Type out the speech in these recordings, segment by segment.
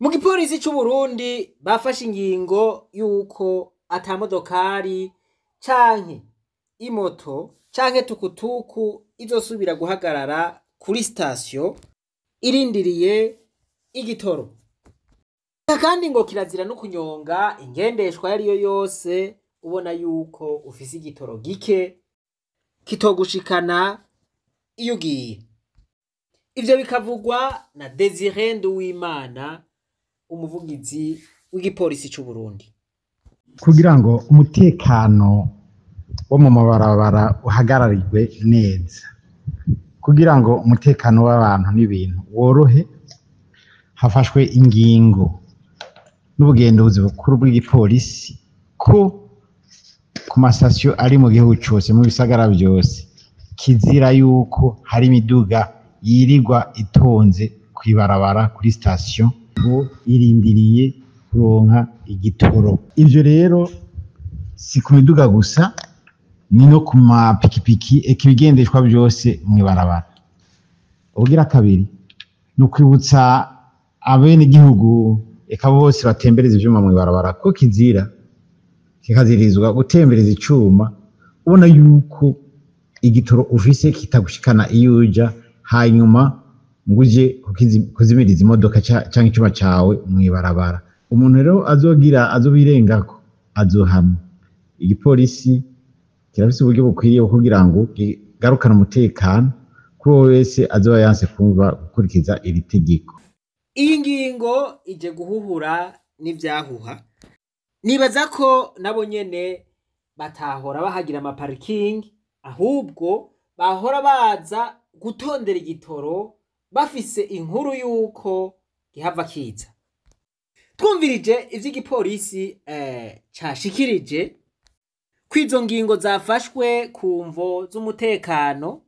Mu gipolisi c'u Burundi bafashe ingingo yuko ata modokari canke imoto canke tukutuku izosubira guhagarara kuri sitasiyo irindiriye igitoro. Kandi ngo kirazira no kunyonga ingendeshwa yariyo yose ubona yuko ufise igitoro gike kitogushikana iyo ugiye. Ivyo bikavugwa na Desire Nduwimana, umuvugizi w'igipolisi c'u Burundi. Kugira ngo umutekano wo mu mabarabara uhagararirwe neza, kugira ngo umutekano w'abantu n'ibintu worohe, hafashwe ingingo n'ubugenduzi bukuru bw'igipolisi ko ku masitasiyo ari mu gihugu cose, mu bisagara vyose, kizira yuko hari imiduga yirirwa itonze kw'ibarabara kuri sitasiyo ngo irindiriye kuronka igitoro. Ivyo rero si ku miduga gusa, ni no ku mapikipiki, eka ibigendeshwa vyose mw'ibarabara. Ubugira kabiri ni ukwibutsa abenegihugu eka bose batembereza ivyuma mw'ibarabara ko kizira kikazirizwa gutembereza icuma ubona yuko igitoro ufise kitagushikana iyo uja, hanyuma ngo uje kuzimiriza imodoka canke icuma cawe mw'ibarabara. Umuntu rero azogira azobirengako azohamwa. Igipolisi kirafise uburyo bukwiriye kugira ngo kigarukane umutekano kuri uwo wese azoba yanse kumva gukurikiza iri tegeko. Iyi ngingo ije guhuhura n'ivyahuha. Nibaza ko nabo nyene batahora bahagira amaparikingi, ahubwo bahora baza gutondera igitoro bafise inkuru yuko gihava kiza. Twumvirije ivy'igipolisi cashikirije kw'izo ngingo zafashwe ku mvo z'umutekano.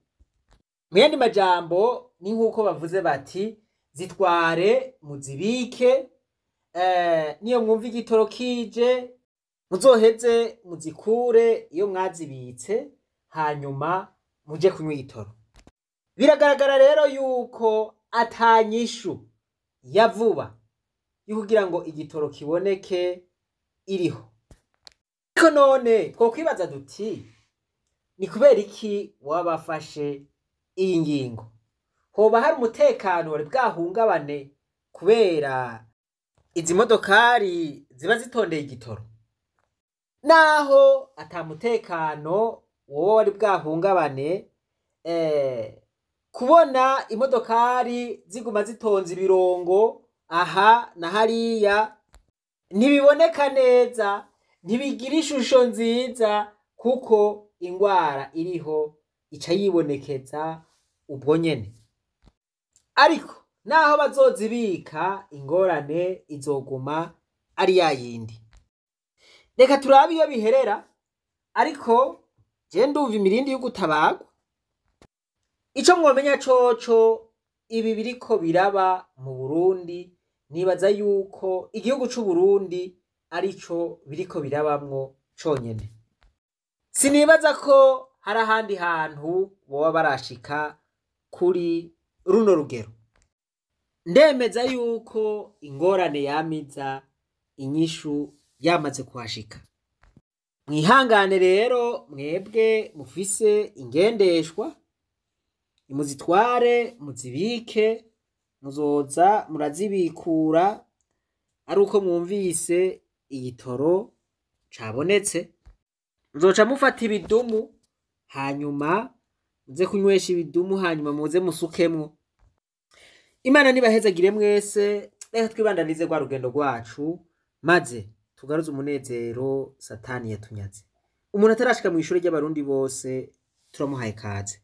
Mu yandi majambo ni nk'uko bavuze bati zitware muzibike, niyo mwumva igitoro kije muzoheze muzikure iyo mwazibitse, hanyuma muje kunywa igitoro. Biragaragara rero yuko atanyishu ya vuba yo kugira ngo igitoro kiboneke iriho. Ariko none twokwibaza duti ni kubera iki wabafashe iyi ngingo? Hoba hari umutekano wari bwahungabane kubera izi modokari ziba zitondeye igitoro? Naho ata mutekano woba wari bwahungabane, kubona imodokari ziguma zitonze ibirongo aha na hariya ntibiboneka neza, ntibigira ishusho nziza, kuko ingwara iriho ica yibonekeza ubwo nyene. Ariko naho bazozibika, ingorane izoguma ari yayindi. Reka turabe iyo biherera, ariko je ndumva imirindi y'ugutabagwa. Ico mwomenya coco, ibi biriko biraba mu Burundi, nibaza yuko igihugu c'u Burundi arico biriko birabamwo conyene. Sinibaza ko hari ahandi hantu boba barashika kuri runo rugero. Ndemeza yuko ingorane yamiza inyishu yamaze kuhashika. Mwihangane rero mwebwe mufise ingendeshwa, muzitware muzibike, muzoza murazibikura ari uko mwumvise igitoro cabonetse. Muzoca mufata ibidumu, hanyuma muze kunywesha ibidumu, hanyuma muze musukemwo. Imana nibahezagire mwese. Reka twibandanize rwa rugendo rwacu, maze tugaruze umunezero Satani yatunyaze. Umuntu atarashika mw'ishure ry'abarundi bose turamuhaye kaze.